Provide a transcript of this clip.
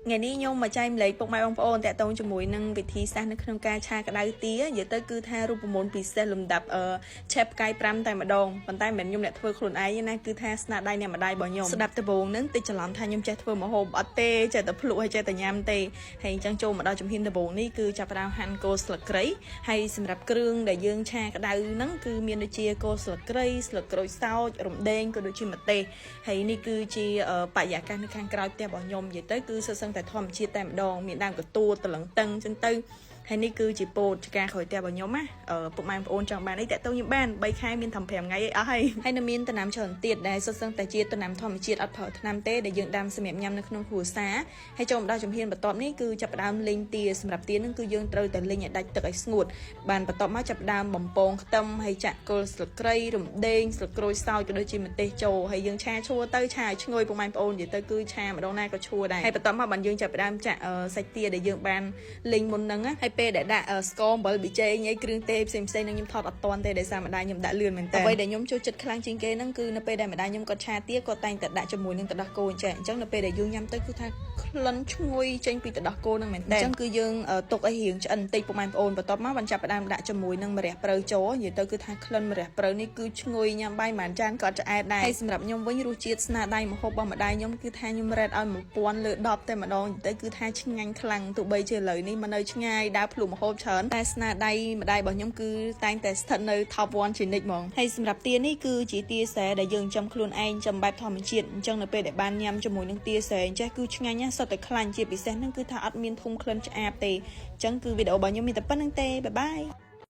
ថ្ងៃនេះខ្ញុំមកចែកម្លែកពុកម៉ែបងប្អូនតាក់ទងជាមួយនឹងវិធីសាស្ត្រនៅក្នុងការឆាក្តៅទានិយាយទៅគឺថារូបមន្តពិសេសលំដាប់អឺឆេបផ្កាយ5តែម្ដងប៉ុន្តែមិនមែនខ្ញុំអ្នកធ្វើខ្លួនឯងទេណាគឺថាស្នាដៃអ្នកម្ដាយរបស់ខ្ញុំស្ដាប់ដំបូងហ្នឹងតិចច្រឡំថាខ្ញុំចេះធ្វើម្ហូបអត់ទេចេះតែភ្លក់ហើយចេះតែញ៉ាំទេហើយអញ្ចឹងចូលមកដល់ជំហានដំបូងនេះគឺចាប់ផ្ដើមហាន់គល់ស្លឹកគ្រៃហើយសម្រាប់គ្រឿងដែលយើងឆាក្តៅហ្នឹងគឺមានដូចជាគល់ស្លឹកគ្រៃស្លឹកក្រូចសើចរំដេងក៏ដូចជាម្ទេសហើយនេះគឺជាបរិយាកាសនៅខាងក្រោយផ្ទះរបស់ខ្ញុំនិយាយទៅគឺសុទ្ធសឹងតែធម្មជាតិតែម្ដងមានដើមកន្ទួតតលឹងតឹងអញ្ចឹងទៅហើយនេះគឺជាពោតឆ្កាក្រោយផ្ទះរបស់ខ្ញុំណាអឺពុកម៉ែបងប្អូនចង់បានអីតាក់ទងខ្ញុំបាន3ខែមានត្រឹម5ថ្ងៃអីអស់ហើយហើយនៅមានដំណាំច្រើនទៀតដែលសុទ្ធសឹងតែជាដំណាំធម្មជាតិអត់ប្រើថ្នាំទេដែលយើងដាំសម្រាប់ញ៉ាំនៅក្នុងគ្រួសារហើយចូលមកដល់ជំហានបន្ទាប់នេះគឺចាប់ផ្ដើមលីងទាសម្រាប់ទានឹងគឺយើងត្រូវតែលីងឲ្យដាច់ទឹកឲ្យស្ងួតបានបន្ទាប់មកចាប់ផ្ដើមបំពងខ្ទឹមហើយចាក់គល់ស្លឹកគ្រៃរំដេងស្លឹកក្រូចសើចក៏ដូចជាម្ទេសចូលហើយយើងឆាឈួរទៅឆាឲ្យឈ្ងុយពុកម៉ែបងប្អូននិយាយទៅគឺឆាម្ដងណាក៏ឈួរដែរហើយបន្ទាប់មកបានយើងចាប់ផ្ដើមចាក់សាច់ទាដែលយើងបានលីងមុនហ្នឹងហើយពេលដែលដាក់ស្ករអំបិលប៊ីចេងអីគ្រឿងទេសផ្សេងផ្សេងនឹងខ្ញុំថតអត់តាន់ទេដោយសារម្ដាយខ្ញុំដាក់លឿនមែនតើអ្វីដែលខ្ញុំចូលចិត្តខ្លាំងជាងគេហ្នឹងគឺនៅពេលដែលម្ដាយខ្ញុំគាត់ឆាទាគាត់តែងតែដាក់ជាមួយនឹងទឹកដោះគោអញ្ចឹងអញ្ចឹងនៅពេលដែលយើងញ៉ាំទៅគឺថាក្លិនឈ្ងុយចេញពីទឹកដោះគោហ្នឹងមែនតើអញ្ចឹងគឺយើងទុកឲ្យរៀងឆ្អិនបន្តិចពុកម៉ែបងប្អូនបន្ទាប់មកបានចាប់ផ្ដើមដាក់ជាមួយនឹងម្រះព្រៅចូលនិយាយទៅគឺថាក្លិនម្រះព្រៅនេះគឺឈ្ងុយញ៉ាំបាយមួយចានក៏អត់ឆ្អែតដែរហើយសម្រាប់ខ្ញុំវិញរសជាតិស្នាដៃម្ហូបរបស់ម្ដាយខ្ញុំគឺថាខ្ញុំ rate ឲ្យ1000លើ10តែម្ដងនិយាយទៅគឺថាឆ្ងាញ់ខ្លាំងទោះបីជាឥឡូវនេះមកនៅឆ្ងាយដើរភ្លក់ម្ហូបច្រើនតែស្នាដៃម្ដាយរបស់ខ្ញុំគឺតែងតែស្ថិតនៅ top 1ជានិច្ចហ្មងហើយសម្រាប់ទានេះគឺជាទាស្រែដែលយើងចំខ្លួនឯងចំបែបធម្មជាតិអញ្ចឹងនៅពេលដែលបានញ៉ាំជាមួយនឹងទាស្រែអញ្ចេះគឺឆ្ងាញ់ណាស់សុទ្ធតែខ្លាញ់ជាពិសេសហ្នឹងគឺថាអត់មានធុំក្លិនឆ្អាបទេអញ្ចឹងគឺវីដេអូរបស់ខ្ញុំមានតែប៉ុណ្្នឹងទេbye bye.